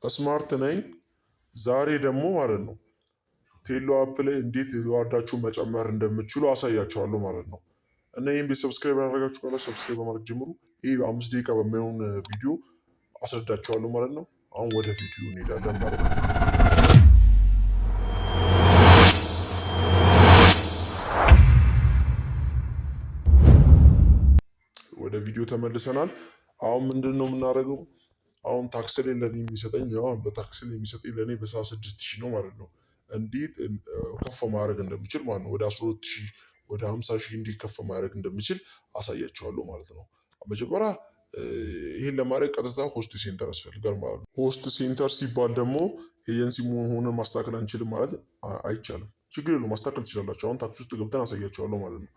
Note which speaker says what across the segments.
Speaker 1: ስማርት ነኝ። ዛሬ ደግሞ ማለት ነው ቴሎ app ላይ እንዴት reward ኣችሁን መጨመር እንደምትችሉ አሳያችኋለሁ ማለት ነው። እና ይህን ቤት subscribe ያደረጋችሁ ካለ subscribe በማድረግ ጀምሩ። ይህ 5 ደቂቃ በማይሆን ቪዲዮ አስረዳችኋለሁ ማለት ነው። አሁን ወደ ቪዲዮ እንሄዳለን ማለት ነው። ወደ ቪዲዮ ተመልሰናል። አሁን ምንድን ነው የምናደርገው? አሁን task ላይ ለእኔ የሚሰጠኝ፣ ያው በ task ላይ የሚሰጠኝ ለእኔ በሰዓት 6,000 ነው ማለት ነው። እንዴት ከፍ ማድረግ እንደምችል ማለት ነው፣ ወደ 12,000፣ ወደ 50,000 እንዴት ከፍ ማድረግ እንደምችል አሳያችኋለሁ ማለት ነው። መጀመሪያ ይህን ለማድረግ ቀጥታ host center ያስፈልጋል ማለት ነው። Host center ሲባል ደግሞ ኤጀንሲ ሆነ ማስተካከል አንችልም ማለት አይቻልም። ችግር የለውም፣ ማስተካከል ትችላላችሁ። አሁን task ውስጥ ገብተን አሳያችኋለሁ ማለት ነው።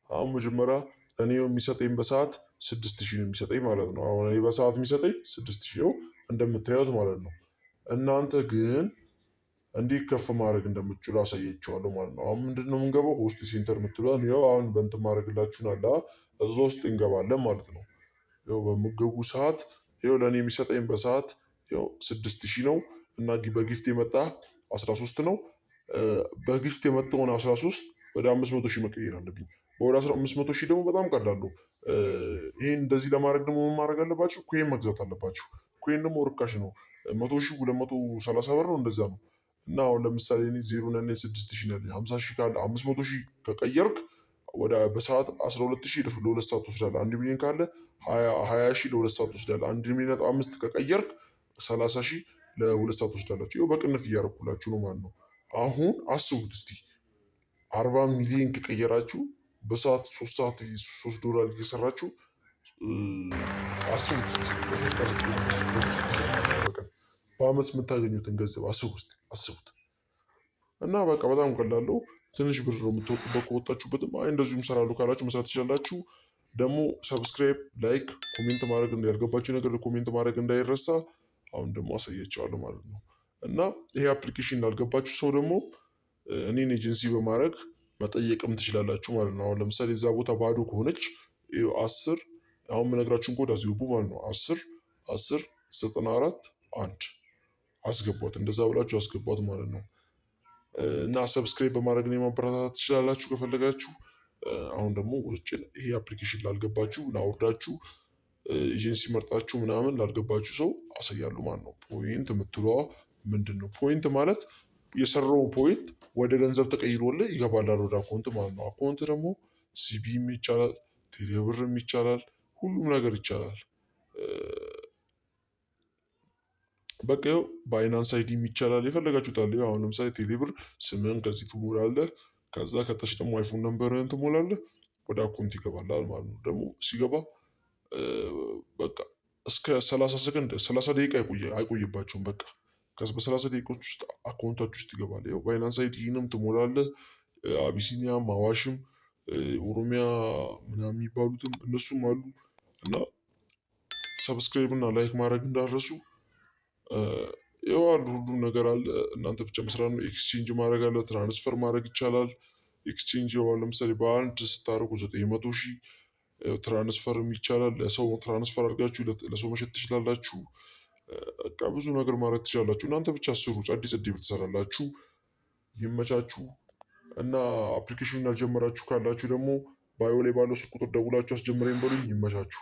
Speaker 1: አሁን መጀመሪያ እኔ የሚሰጠኝ በሰዓት 6,000 ነው የሚሰጠኝ ማለት ነው። አሁን እኔ በሰዓት የሚሰጠኝ 6,000 ነው እንደምታዩት ማለት ነው። እናንተ ግን እንዴት ከፍ ማድረግ እንደምትችሉ አሳያችኋለሁ ማለት ነው። አሁን ምንድን ነው የምንገባው? Host center የምትለዋን ይኸው አሁን በእንትን ማድረግላችሁን አለ፣ እዛ ውስጥ እንገባለን ማለት ነው። ይኸው በምገቡ ሰዓት ይኸው ለእኔ የሚሰጠኝ በሰዓት ይኸው 6,000 ነው እና በ gift የመጣ 13 ነው። በ gift የመጣውን 13 ወደ 500,000 መቀየር አለብኝ። ወደ 500,000 ደግሞ በጣም ቀላሉ። ይሄን እንደዚህ ለማድረግ ደግሞ ምን ማድረግ አለባችሁ? Coin መግዛት አለባችሁ። Coin ደግሞ ርካሽ ነው። 100,000 230 ብር ነው፣ እንደዛ ነው። እና አሁን ለምሳሌ እኔ 0.6 ሺህ ነው፣ 50,000 ካለ 500,000 ከቀየርክ ወደ በሰዓት 12,000 ለ2 ሰዓት ትወስዳለህ። 1 ሚሊዮን ካለ 20,000 ለ2 ሰዓት ትወስዳለህ። 1.5 ሚሊዮን ከቀየርክ 30,000 ለ2 ሰዓት ትወስዳላችሁ። ይኸው በቅንፍ እያደረኩላችሁ ነው ማለት ነው። አሁን አስቡት እስቲ፣ 40 ሚሊዮን ከቀየራችሁ በሰዓት 3 ሰዓት 3 ዶላር እየሰራችሁ አስቡት እስቲ፣ በ3 ቀን በ3 በቀን በአመት የምታገኙትን ገንዘብ አስቡት እስቲ፣ አስቡት። እና በቃ በጣም ቀላል ነው። ትንሽ ብር ነው የምትወጡበት። ከወጣችሁበትም አይ እንደዚሁም እሰራለሁ ካላችሁ መስራት ትችላላችሁ። ደግሞ subscribe፣ like፣ comment ማድረግ፣ ያልገባችሁ ነገር comment ማድረግ እንዳይረሳ። አሁን ደግሞ አሳያችኋለሁ ማለት ነው። እና ይሄ application ላልገባችሁ ሰው ደግሞ እኔን ኤጀንሲ በማድረግ መጠየቅም ትችላላችሁ ማለት ነው። አሁን ለምሳሌ እዛ ቦታ ባዶ ከሆነች 10፣ አሁን የምነግራችሁን ኮድ አስገቡ ማለት ነው። 10 10 94 1 አስገቧት። እንደዛ ብላችሁ አስገቧት ማለት ነው። እና subscribe በማድረግ ነው ማበረታታት ትችላላችሁ ከፈለጋችሁ። አሁን ደግሞ ውጭ ይሄ application ላልገባችሁ፣ ላወርዳችሁ ኤጀንሲ መርጣችሁ ምናምን ላልገባችሁ ሰው አሳያለሁ ማለት ነው። Point የምትለዋ ምንድን ነው? Point ማለት የሰራው point ወደ ገንዘብ ተቀይሮልህ ይገባላል ወደ account ማለት ነው። Account ደግሞ CBE ም ይቻላል፣ ቴሌብርም ይቻላል፣ ሁሉም ነገር ይቻላል። በቃ ይኸው Binance ID ም ይቻላል፣ የፈለጋችሁት አለ። አሁን ለምሳሌ ቴሌብር ስምህን ከዚህ ትሞላለህ። ከዛ ከታች ደግሞ iPhone number ህን ትሞላለህ። ወደ account ይገባላል ማለት ነው። ደግሞ ሲገባ በቃ እስከ 30 ሰከንድ፣ 30 ደቂቃ አይቆይባችሁም። በቃ በ30 ደቂቃዎች ውስጥ account ኣችሁ ውስጥ ይገባል። ይኸው Binance ID ንም ትሞላለህ። አቢሲኒያም፣ አዋሽም፣ ኦሮሚያ ምናምን የሚባሉትም እነሱም አሉ። እና subscribe እና like ማድረግ እንዳትረሱ። ይኸው አሉ፣ ሁሉም ነገር አለ። እናንተ ብቻ መስራት ነው። Exchange ማድረግ አለ፣ transfer ማድረግ ይቻላል። Exchange ይኸው ለምሳሌ በአንድ ስታደርጉ 900,000፣ transfer ም ይቻላል። ለሰው transfer አድርጋችሁ ለሰው መሸጥ ትችላላችሁ። በቃ ብዙ ነገር ማድረግ ትችላላችሁ። እናንተ ብቻ ስሩ። ጸዲ ጸዲ ብትሰራላችሁ። ይመቻችሁ። እና application ኑን ያልጀመራችሁ ካላችሁ ደግሞ bio ላይ ባለው ስልክ ቁጥር ደውላችሁ አስጀምረኝ በሉኝ። ይመቻችሁ።